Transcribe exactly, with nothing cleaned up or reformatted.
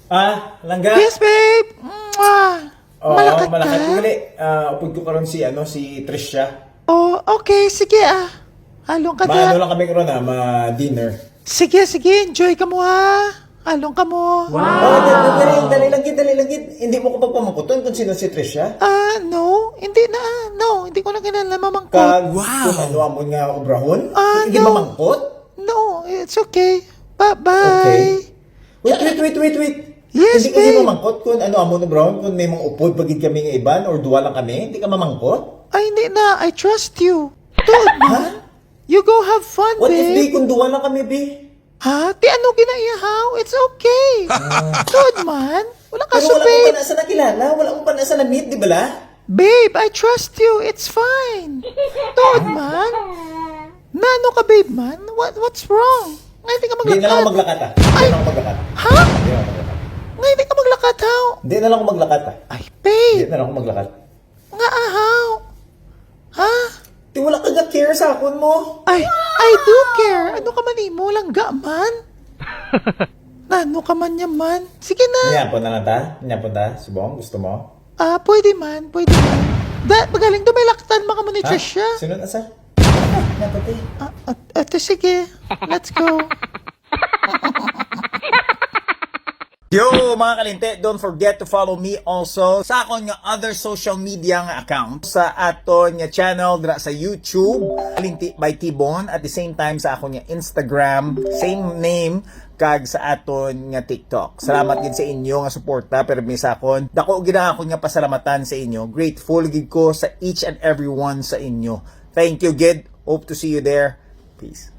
Ah, langga? Yes, babe. Mwah. Oo, Malakat malakat ka? ko gali. Ah, upod ko karon si, ano, si Trisha. Oh, okay. Sige, ah. Halong ka Maano da. lang kami karon, ah, ma-dinner. Sige, sige. Enjoy ka mo, ha. Halong ka mo. Oh, dali, dali, dali lang gid, dali lang gid. Hindi mo ko pagpamangkuton kung sino si Trisha? Ah, no. Hindi na. No, hindi ko na kinahanglan mamangkot. Kag kung ano amon nga obrahon? Ah, Hindi no. mamangkot? No, it's okay. Bye-bye. Okay. Wait, wait, wait, wait, wait. Yes, Hindi ka di babe. mamangkot kung ano amon obrahon, kung may mga upod pa gid kami nga iban or duwa lang kami, hindi ka mamangkot? Ay, hindi na. I trust you. Tuod man. You go have fun, What if, babe. Bi, kung duwa lang kami, Bi? Ha? Ti ano ginaiyahaw? It's okay. Tuod man. Wala ka Pero wala ko babe. pa na sa nakilala, wala ko pa na sa na-meet, di ba la? Babe, I trust you. It's fine. Tuod man. Nano ka, babe man? What, what's wrong? Nga hindi ka Hindi na lang ako maglakat? Maglakat, ah. Hindi Ay. na ako maglakat. Ha? Hindi na ako maglakat. Nga hindi ka maglakat, how? Hindi na lang ako maglakat, ah. Ay, Hindi babe. na lang ako maglakat. Nga ahaw. Ha? Di wala ka ga-care sa akon mo. Ay, I do care. Ano ka man imo? Langga man. Nano ka man niya man? Sige na. Nyapon na lang ta? Nyapon ta? Subong? Gusto mo? Ah, pwede man. Pwede man. Da, magaling dumaylaktan mga mo ni Ha? Trisha. Sunod na sa? Nyapon ta? Ah, at, at, sige. Let's go. Yo, mga kalinti, don't forget to follow me also sa akon nga other social media nga account, sa aton nga channel dira sa YouTube, Kalinti by Tibon, at the same time sa akon nga Instagram, same name, kag sa aton nga TikTok. Salamat gid sa inyo nga suporta, pero mi sa akon, dako gid ang akon nga pasalamatan sa inyo. Grateful gid ko sa each and every one sa inyo. Thank you gid. Hope to see you there. Peace.